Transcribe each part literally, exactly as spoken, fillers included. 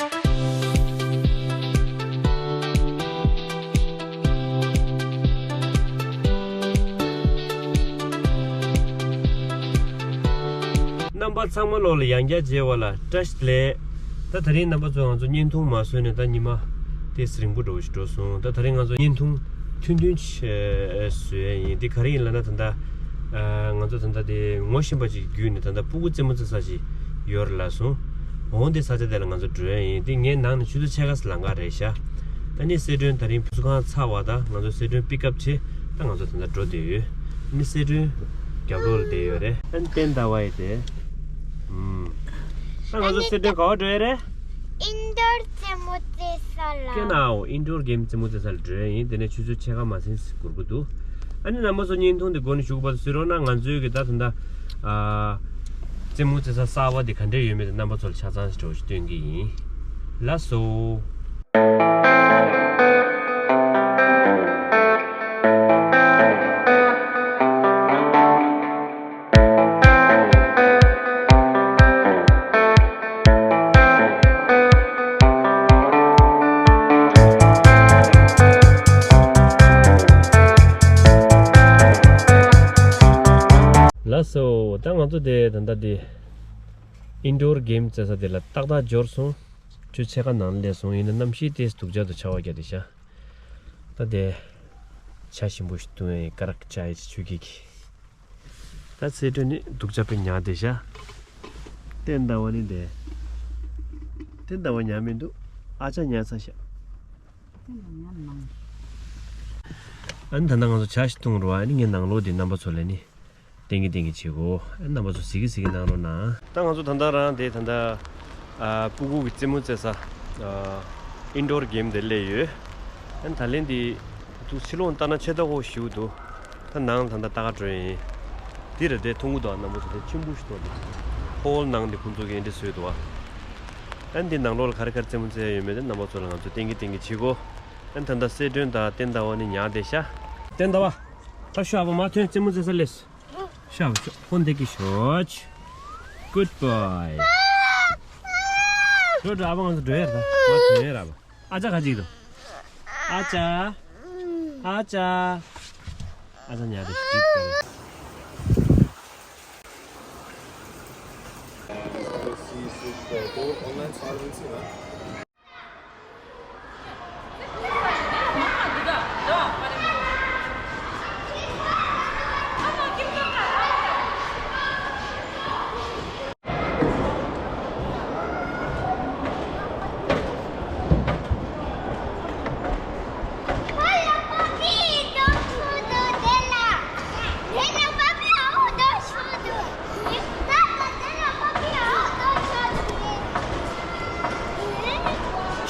རྣམ་པ་ཚང་མ་ལོག་ལ་ཡང་བསྐྱར་མཇལ་བ་ལ་བཀྲ་ཤིས་བདེ་ལེགས། ད་ད་རིང་རྣམ་པ་ཚོ་ང་ཚོ་བརྙན་ཐུང་མ་བཟོས་ནས་ད་ཉི་མ་དེ་རིང་པོ་འགྲོ་ཞིག་འགྲོ་སོང་། ད་ད་རིང་ང་ཚོ་བརྙན་ཐུང་ཐུང་ཐུང་ཅིག་བཟོས་ཡིན། དེ་ག་རེ་ཡིན་ལབ་ན། ད་ལྟ་ང་ཚོ་ད་ལྟ་དེ་ངོ་ཤེས་པ་ཅིག་བརྒྱུད་ནས་ད་ལྟ་སྤུ་གུ་རྩེད་མོ་རྩེ་ས་ཅིག་ཡོད་རེད་ལབ་སོང་། འོང་དེ་ས་ཆ་དེ་ལ་ང་ཚོ་འགྲོ་ཡ་ཡིན། དེ་ངའི་ནང་ནས་ཆུ་ཚོད་ཕྱེད་ཀ་ཙམ་ལམ་ཁ་རེད་ཤག་ད་ནི་གསལ་སྒྲོན་ད་རིང་ཕུ་སུ་ཁང་ཚར་བ་དང་ང་ཚོ་གསལ་སྒྲོན་པིག་ཨབ་བྱས། ད་ང་ཚོ་ད་ལྟ་འགྲོ་བསྡད་ཡོད། ཨ་ནི་གསལ་སྒྲོན་རྒྱབ་ལོགས་ལ་བསྡད་ཡོད་རེད། ཨ་ནི་བསྟན་ཟླ་བ་ཡི་དེ། ཨུམ། ད་ང་ཚོ་གསལ་སྒྲོན་ག་པར་འགྲོ་ཡ་རེད། ཨིན་ཌོར་རྩེད་མོ་རྩེ་ས་ལ། ཀེ་ནའོ། ཨིན་ཌོར་གེམ་རྩེད་མོ་རྩེ་ས་ལ་འགྲོ་ཡ་ཡིན། དེ་ནས་ཆུ་ཚོད་ཕྱེད་ཀ་མ་ཟིན་འགོར་གི་འདུག་ཨ་ནི་རྣམ་པ་ཚོ་བརྙན་ཐུང་དེ་མགོ་ནས་མཇུག་བར་དུ་གཟིགས་རོགས་གནང་། ང་ཚོའི་གི་ད་ད་ལྟ་ཨ་རྩེད་མོ་རྩེ་ས་གསར་པ་དེ་ག་འདྲས་ཡོད་མེད་དེ་རྣམ་པ་ཚོ་ལ་ཆ་ཚང་ཞིག་འདྲ་བོ་ཞིག་སྟོན་གི་ཡིན། ལགས་སོ། ལགས་སོ། ད་ང་ཚོ་དེ་ད་ལྟ་དེ་ཨིན་ཌོར་གེམ་རྩེ་ས་དེ་ལ་ཏག་ཏག་འབྱོར་སོང་། ཆུ་ཚོད་ཕྱེད་ཀ་ནང་སླེབས་སོང་། ཡིན་ན་གནམ་གཤིས་དེ་སྡུག་ཅག་ཏུ་ཆར་པ་བརྒྱབ་བསྡད་ཤག་ད་དེ་ཇ་ཞིམ་པོ་ཞིག་བཏུང་ཡ་ཡིན། ཀ་རག་ཇ་ཡི་ཆུ་ཁྱི་ཁྱི། ད་གསལ་སྒྲོན་ནི་སྡུག་ཅག་པའི་ཉལ་བསྡད་ཤག་བསྟན་ཟླ་བ་ནི་དེ། བསྟན་ཟླ་བ་ཉལ་མི་འདུག་ཨ་ཅག་ཉལ་ཚར་ཤག་ཨ་ནི་ད་ལྟ་ང་ཚོ་ཇ་ཞིག་བཏུང་རོགས། ཨ་ནི་ངའི་ནང་ལོགས་དེ་རྣམ་པ་ཚོ་ལ་ནི་ཏིང་གི་ཏིང་གི་བྱེད་དགོས། ཨ་ནི་རྣམ་པ་ཚོ་གཟིགས་གི་གཟིགས་གི་གནང་རོགས་གནང་། ད་ང་ཚོ་ད་ལྟ་རང་དེ་ད་ལྟ་ཨ་སྤུ་གུ་གི་རྩེད་མོ་རྩེ་ས་ཨ་ཨིན་ཌོར་གེམ་དེ་སླེབས་ཡོད། ཨ་ནི་ད་ལན་དེ་འདུག་ཕྱི་ལོགས་ལྟ་ན་ཆེ་ད་གོ་ཞིག་འདུག་ད་ནང་ད་ལྟ་ལྟ་ག་འགྲོ་ཡིན། འདི་རེད་དེ། མཐོང་གི་འདུག་རྣམ་པ་ཚོ། དེ་ཆེན་པོ་ཞིག་འདུག་དེ་ཧོལ་ནང་དེ་ཁོང་ཚོ་གིས་འདི་བཟོས་འདུག་ཨ་ནི་འདི་ནང་ལོགས་ལ་ག་རེ་ག་རེ་རྩེད་མོ་རྩེ་ཡ་ཡོད་མེད་དེ་རྣམ་པ་ཚོ་ལ་ང་ཚོ་སྟོན་གི་སྟོན་གི་བྱེད་དགོས། ཨ་ནི་ད་ལྟ་གསལ་སྒྲོན་དང་བསྟན་ཟླ་བ་ནི་ཉལ་བསྡད་ཤག་བསྟན་ཟླ་བ། ད་ཤོག་ཨ་ཕ་མ་ཐོན། རྩེད་མོ་རྩེ་ས་སླེབས། ཤོག་ཨ་ཕ་ཤོག་ཧོན་དེ་གི་ཤོག Good boy། འགྲོ་འགྲོ། ཨ་ཕ་ང་ཚོ་འགྲོ་ཡ་རེད། ད་མ་ཐོན་ཡ་རེད་ཨ་ཕ། ཨ་ཅག་ག་ཅིག་འདུག་ཨ་ཅག་ཨ་ཅག་ཨ་ཅག་ཉལ་བསྡད་ཤག་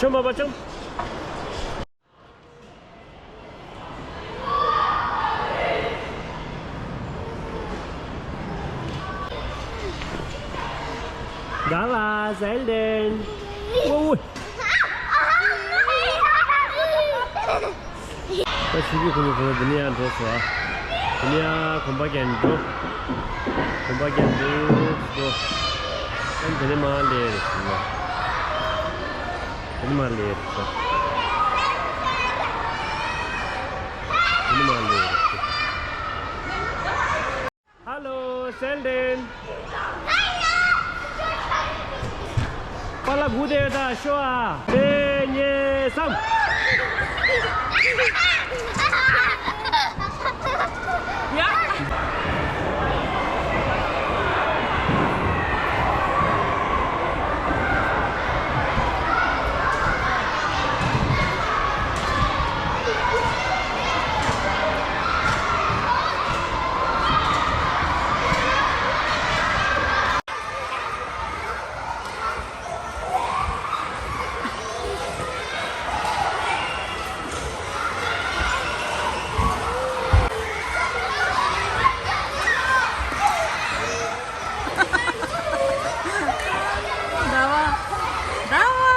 ཆོམ་པ་པ་ཆོམ། ག་ལ་ཟེལ་ཌན། ཨོ། ད་ཆུ་ཚོད་ཁོ་ན་ཁོ་ན་འདི་ནས་ཡར་འགྲོ་སོང་ཨ། འདི་ནས་ཡར་གོམ་པ་རྒྱག་འགྲོ། གོམ་པ་རྒྱག་འགྲོ་འགྲོ། ཨ་འདི་ནས་མར་སླེབས་རེད་ཟེར་ན། འདི་ནས་མར་སླེབས་རེད་ཟེར། འདི་ནས་མར་སླེབས་རེད་ཟེར། Hello, Sheldon. པཱ་ལགས་སྒུག་བསྡད་ཡོད་ད། ཤོག་ཨ། གཉིས་གསུམ། ཟླ་བ། ཟླ་བ།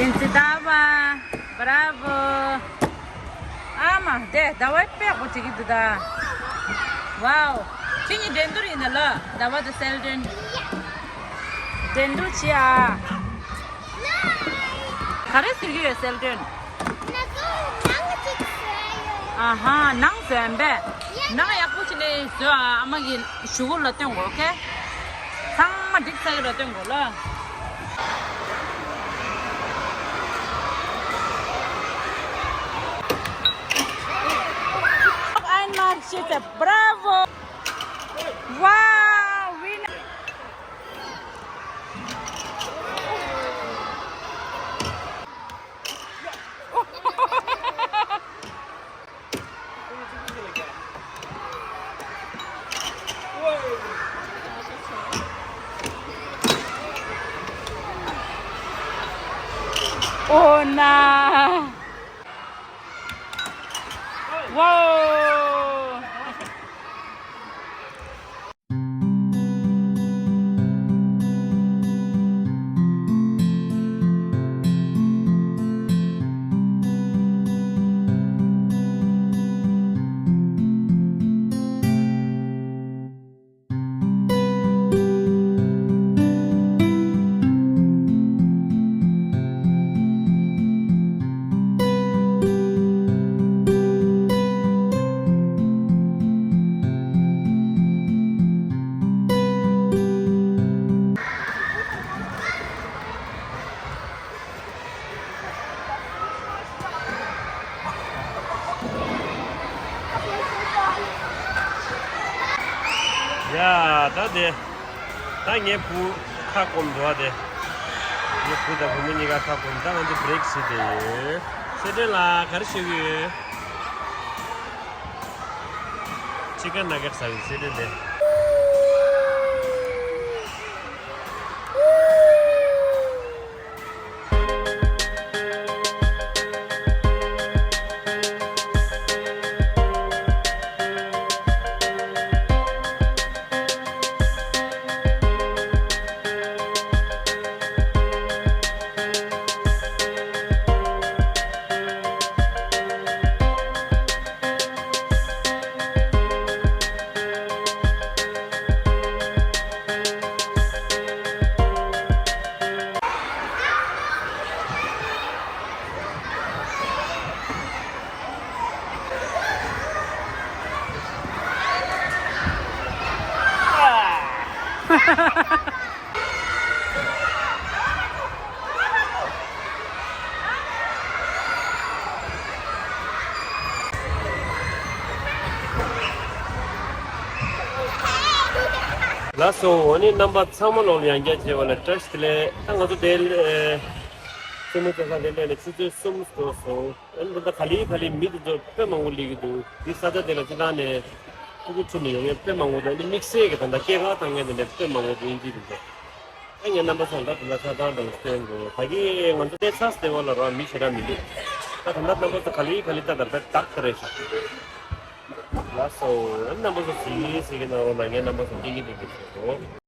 ཨིན་ཙི་ཟླ་བ། Bravo། ཨ་མ། དེ་ཟླ་བའི་དཔེ་ཡག་པོ་བྱེད་ཀྱི་འདུག་ད། Wow། ཁྱེད་གཉིས་འགྲན་བསྡུར་ཡིན་ན་ལ། ཟླ་བ་དང་སེལ་ཌན། འགྲན་བསྡུར་བྱེད་ཨ། ག་རེ་བཟོ་གི་ཡོད་གསལ་སྒྲོན། ང་ཚོ་ནང་གཅིག་བཟོས་ཡོད། ཨ་ཧ། ནང་བཟོས་ཡིན་པས། ནང་ཡག་པོ་བྱས་ནས་བཟོས་ཨ། ཨ་མ་གི་གཞུག་གུ་ལ་སྟོན་དགོས། ཨོ་ཁེ། ཚང་མ་འགྲིག་ཚར་གི་ལ་སྟོན་དགོས་ལ། Ein Mann, Schütze, bravo! Wow, winner! Oh, na. Wow. ཡ། ད་དེ། ད་ངའི་བུ་ཁ་སྐོམ་འདུག་ཨ། དེ། ངའི་བུ་དང་བུ་མོ་གཉིས་ཀ་ཁ་སྐོམ། ད་ང་ཚོ་བྷི་རེག་བྱེད་དེ་ཡོད། གསལ་སྒྲོན་ལགས་ག་རེ་ཞུ་གི་ཡོད། ཅི་ཀན་ནག་གེཊ་ཟ་གི་གསལ་སྒྲོན་དེ། ལགས་སོ། འོ་ནི་རྣམ་པ་ཚང་མ་ལོག་ལ་ཡང་བསྐྱར་མཇལ་བ་ལ་བཀྲ་ཤིས་བདེ་ལེགས། ད་ང་ཚོ་དེ་ཨེ་རྩེད་མོ་རྩེ་ས་དེ་སླེབས་ནས་ཆུ་ཚོད་གསུམ་འགྲོ་སོང་། ཨ་ནི་ད་ལྟ་ག་ལེ་ག་ལེ་མི་དེ་ཚོ་དཔེ་མང་པོ་སླེབས་ཀྱི་འདུག་འདི་ས་ཆ་དེ་ལ་སྤྱིར་བཏང་ནས་ཕྲུ་གུ་ཁྲིད་ནས་ཡོང་མཁན་དཔེ་མང་པོ་འདུག་ཨ་ནི་དམིགས་བསལ་གྱི་ད་ལྟ་སྐྱེས་སྐར་བཏང་མཁན་དེ་འདྲ་དཔེ་མང་པོ་འདུག་དབྱིན་ཇི་དེ་ཚོ། ཨ་ངའི་རྣམ་པ་ཚོ་ད་དེ་འདྲ་ཆ་ཚང་དང་སྟོན་དགོས། ད་གིན་ང་ཚོ་ཊེག་སཱས་དེ་བ་ལ་ར་མི་ཞེ་དྲག་མི་འདུག་ད་ད་ལྟ་རྣམ་པ་ཚོ་ག་ལེ་ག་ལེ་ད་ད་ད་ད་རེད་ཤག་ལགས་སོ། རྣམ་པ་ཚོ་གཟིགས་གཟིགས་ཀྱི་གནང་རོགས་གནང་། ངའི་རྣམ་པ་ཚོ་སྐད་ཀྱི་དེ་འདྲ་བྱེད་དགོས།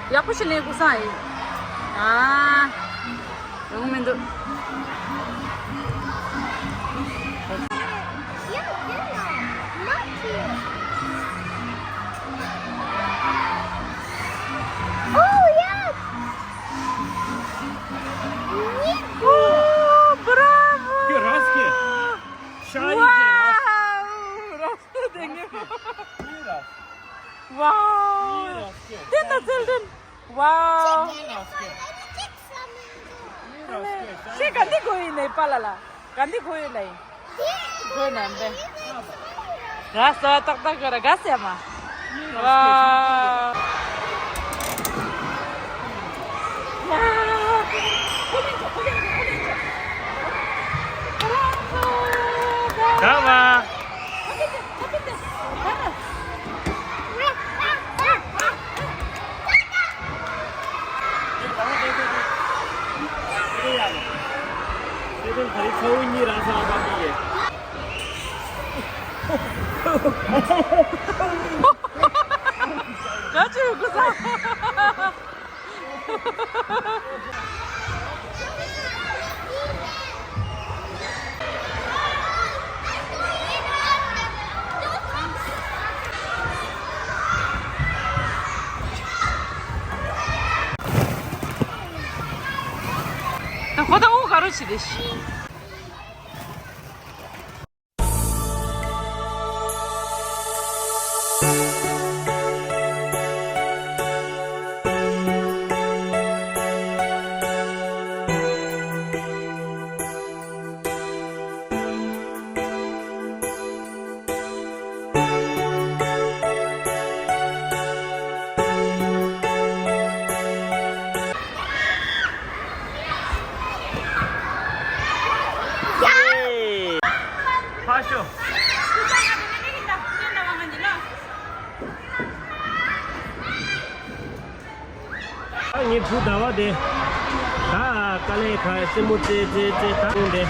ཡག་པོ་ཞིག་ལེན་དགོས་ས་ཡིན། ཨ། ཡོང་མི་འདུག Oh, yes! О, браво! Кё, раски? Шарики, раски. Вау! Раски, да не. Раски. Вау! Раски. Ты на целый день. Вау! Раски. Раски. Ши канди гои не палала. ག་འདི་ཁོ་ཡོད་ལ་ཡིན། ཁོ་ཡོད་ན་འབེན། ར་ས་བ་ཏག་ཏག་གི་ར་ག་སེ་མ། ཨ། ད་བ། ད་ཁོ་ད་འུ་ག་རུ་ཕྱིན་ཏེ་ཤི། ཕ་ཤོ། ཨ་ངའི་བུ་ཟླ་བ་དེ། ད་དཀའ་ལས་ཁག་རྩེད་མོ་རྩེ་རྩེ་རྩེ་ད་བཏུང་དེ།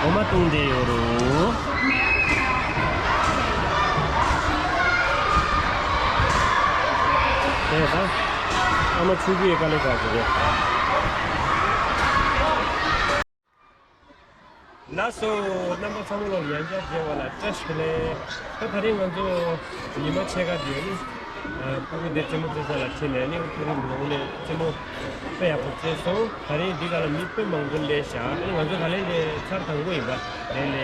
འོ་མ་བཏུང་དེ་ཡོད་རུ། དེ་ད། ཨ་མ་ཆུ་གིས་དཀའ་ལས་ཁག་གི་རེད། ལགས་སོ། རྣམ་པ་ཚང་མ་ལ་ཡང་བསྐྱར་མཇལ་བ་ལ་བཀྲ་ཤིས་བདེ་ལེགས། ད་ད་རིང་ང་ཚོ་ཉི་མ་ཕྱེད་ཀ་དེ་ནི་ཕྲུ་གུ་དེ་རྩེད་མོ་རྩེ་ས་ལ་ཁྲིད་ནས་ནི་ཕྲུ་གུ་མི་ལོང་ནས་རྩེད་མོ་དཔེ་ཡག་པོ་རྩེས་སོང་། ད་རིང་འདི་ག་ལ་མི་དཔེ་མང་པོ་སླེབས་ཤག་ཨ་ནི་ང་ཚོ་ད་ལན་དེ་ཚར་དང་པོ་ཡིན་པ་ལས་ལས་རེད།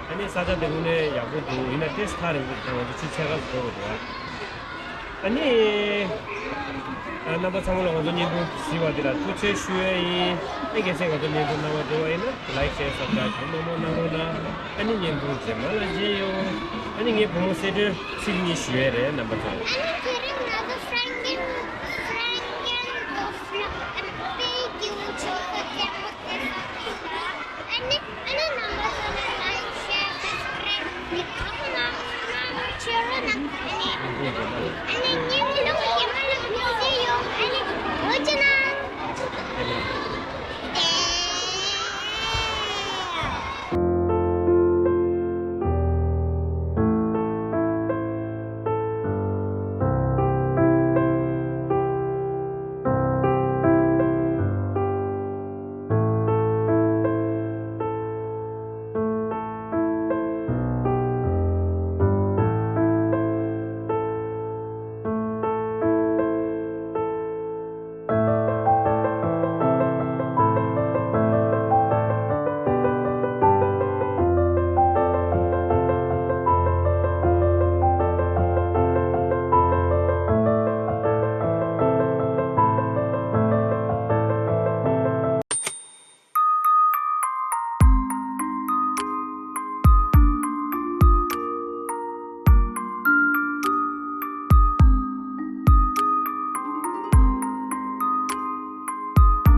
ཨ་ནི་ས་ཆ་དེ་དངོས་གནས་ཡག་པོ་འདུག་ཡིན་ན་ཏེས་ཐག་རིང་པོ་དང་ང་ཚོ་ཕྱི་ཕྱེད་ཀ་འགྲོ་དགོས་འདུག་ཨ་ནི། རྣམ་པ་ཚང་མ་ལ་ང་ཚོ་བརྙན་ཐུང་གཟིགས་པ་འདི་ལ་ཐུགས་རྗེ་ཆེ་ཞུ་ཡ་ཡིན། ཨ་གལ་སྲིད་ང་ཚོ་བརྙན་ཐུང་གནང་བ་འདོད་པ་ཡིན་ན་ལའིཀ་ཤེར་སབ་སི་ཀ་རའིབ་གང་མང་མང་གནང་རོགས་གནང་། ཨ་ནི་བརྙན་ཐུང་རྗེས་མ་ལ་མཇལ་ཡོང་། ཨ་ནི་ངའི་བུ་མོ་གསལ་སྒྲོན་ཚིག་གཉིས་ཞུ་ཡ་རེད་རྣམ་པ་ཚོ།